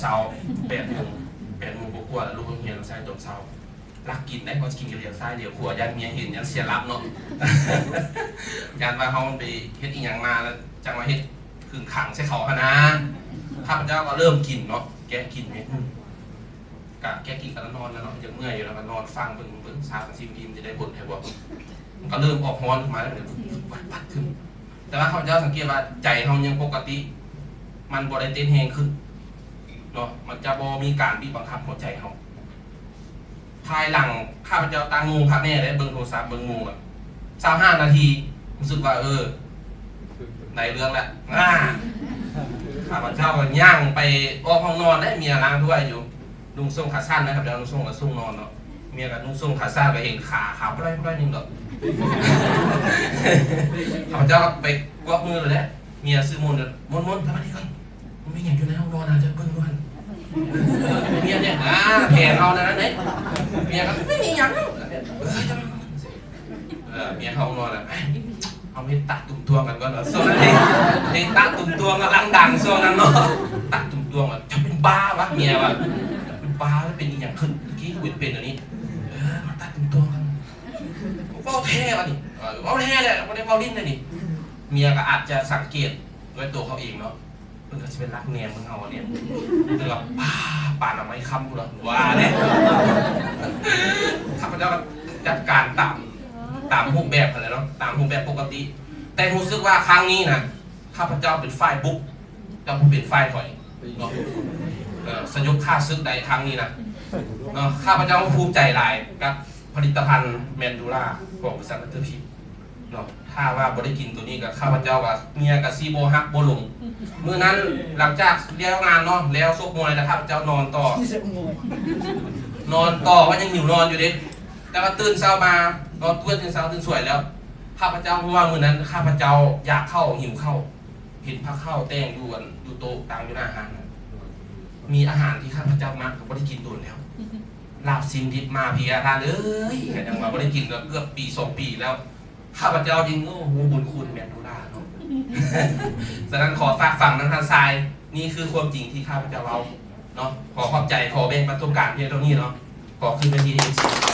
ເຊົ້າ ແປດໂມງ ແປດໂມງກວ່າໆ ແລ້ວລຸກໂຮງຮຽນໃສ່ຕອນເຊົ້າ. ລັກກິນໄດ໋ ເພາະກິນກະລຽວຊ້າຍລຽວຂວາ ຢ້ານເມຍເຫັນ ຢ້ານເສຍຫຼັບເນາະ ຢ້ານວ່າເຮົາໄປເຮັດອີ່ຫຍັງມາ ແລ້ວຈັ່ງມາເຮັດຂຶງຂັງໃສ່ເຂົາຫັ້ນນາ. ຂ້າພະເຈົ້າກໍເລີ່ມກິນເນາະ ແກະກິນເມັດໜຶ່ງ ກະແກະກິນກະນອນແລ້ວເນາະ ຍັງເມື່ອຍຢູ່ ແລ້ວກໍນອນຟັງເບິ່ງ ເບິ່ງຊາກະຊິມອີ່ມ ຈະໄດ້ຜົນແທ້ບໍ່. ມັນກໍເລີ່ມອອກຮ້ອນຂຶ້ນມາແລ້ວ ປັດໆ ຂຶ້ນ. ແຕ່ວ່າຂ້າພະເຈົ້າສັງເກດວ່າໃຈເຮົາຍັງປົກກະຕິ ມັນບໍ່ໄດ້ເຕັ້ນແຮງຂຶ້ນເນາະ ມັນຈະບໍ່ມີການບີບບັງຄັບຫົວໃຈເຮົາ. ພາຍຫຼັງຂ້າພະເຈົ້າຕັ້ງໂມງຄັກແນ່ເດ້ ເບິ່ງໂທລະສັບ ເບິ່ງໂມງ ຊາວຫ້ານາທີ ຮູ້ສຶກວ່າ ເອີ ໄດ້ເລື່ອງແລ້ວ ອາ ຂ້າພະເຈົ້າກໍຍ່າງໄປອອກຫ້ອງນອນເດ້ ເມຍລ້າງຖ້ວຍຢູ່ ນຸ່ງສົ້ງຂາສັ້ນນະ ຂ້າພະເຈົ້ານຸ່ງສົ້ງ ກະສົ້ງນອນເນາະ ເມຍກໍນຸ່ງສົ້ງຂາສັ້ນ ກໍເຫັນຂາຂາວປະໄລໆ ໜຶ່ງດອກ. ຂ້າພະເຈົ້າໄປກວກມືໂລດແຫຼະ ເມຍຊື່ມົນ ມົນໆ ສະບາຍດີກ່ອນ ມັນມີຫຍັງຢູ່ໃນຫ້ອງນອນນະ ເຈົ້າເບິ່ງດູຫັ້ນ. ເມຍເນຍ ອາ ແຜນເຮົານັ້ນເດ້ ເມຍກໍ ບໍ່ມີຫຍັງ ເອີ ເຈົ້າ ເອີ ເມຍເຮົານອນລະ ເຮົາເຮັດຕະຕຸ່ມຕວງກັນກ່ອນເນາະ ຊ່ວງນັ້ນເດ້ ເພງຕະຕຸ່ມຕວງກຳລັງດັງຊ່ວງນັ້ນເນາະ ຕະຕຸ່ມຕວງ ເຈົ້າເປັນບ້າວະ ເມຍວ່າ ເປັນບ້າ ເປັນອີ່ຫຍັງຂຶ້ນ ຕະກີ້ກູເປັນອັນນີ້ ເອີ ມາຕະຕຸ່ມຕວງກັນ ເວົ້າແທ້ບາດນີ້ ເອີ ເວົ້າແທ້ແຫຼະ ບໍ່ໄດ້ເວົ້າຫຼິ້ນເດ້ນີ້. ເມຍກໍອາດຈະສັງເກດດ້ວຍຕົວເຂົາເອງເນາະ ເພິ່ນກໍຊິໄປລັກແນມເບິ່ງເຮົາແນມ ເພິ່ນວ່າ ປ້າ ປານອາໄມ້ຄ້ຳພຸ້ນລະ ວ່າເດ້. ຂ້າພະເຈົ້າກໍຈັດການຕາມ ຕາມຮູບແບບຫັ້ນແຫຼະເນາະ ຕາມຮູບແບບປົກກະຕິ ແຕ່ຮູ້ສຶກວ່າຄັ້ງນີ້ນະ ຂ້າພະເຈົ້າເປັນຝ່າຍບຸກ ເຈົ້າຜູ້ເປັນຝ່າຍຖອຍເນາະ ເອີ ສະຫຍຸດຂ້າສຶກໃດຄັ້ງນີ້ນະເນາະ. ຂ້າພະເຈົ້າພູມໃຈຫຼາຍກັບຜະລິດຕະພັນແມນດູລາຂອງບໍລິສັດ Masterpiece ເນາະ ຖ້າວ່າບໍ່ໄດ້ກິນໂຕນີ້ກໍ ຂ້າພະເຈົ້າກໍເມຍກໍຊິບໍ່ຮັກບໍ່ຫຼົງ. ມື້ນັ້ນຫຼັງຈາກແລ້ວງານເນາະ ແລ້ວຊົກມວຍແລ້ວ ຂ້າພະເຈົ້ານອນຕໍ່ ນອນຕໍ່ ກໍຍັງຫິວນອນຢູ່ເດ້ ແຕ່ວ່າຕື່ນເຊົ້າມາເນາະ ຕື່ນເຊົ້າຕື່ນສວຍແລ້ວ ຂ້າພະເຈົ້າຮູ້ວ່າມື້ນັ້ນຂ້າພະເຈົ້າຢາກເຂົ້າ ຫິວເຂົ້າ ເຫັນພາເຂົ້າແຕ່ງຢູ່ອັນ ຢູ່ໂຕະຕັ້ງຢູ່ໜ້າຮ້ານນະ ມີອາຫານທີ່ຂ້າພະເຈົ້າມັກ ກໍບໍ່ໄດ້ກິນດົນແລ້ວ ລາບຊີ້ນດິບມາເພຍ ທ່ານເອີຍ ກໍຍັງວ່າບໍ່ໄດ້ກິນກໍເກືອບປີສອງປີແລ້ວ. ຂ້າພະເຈົ້າຈຶ່ງ ໂອ້ ຮູ້ບຸນຄຸນແມນດູລາເນາະ. ສະນັ້ນຂໍຝາກຝັງນຳທ່ານຊາຍ ນີ້ຄືຄວາມຈິງທີ່ຂ້າພະເຈົ້າເວົ້າເນາະ. ຂໍຂອບໃຈ ຂໍແບ່ງປະສົບການພຽງເທົ່ານີ້ເນາະ. ຂໍຄືນເວທີໃຫ້ເອັຟຊີ.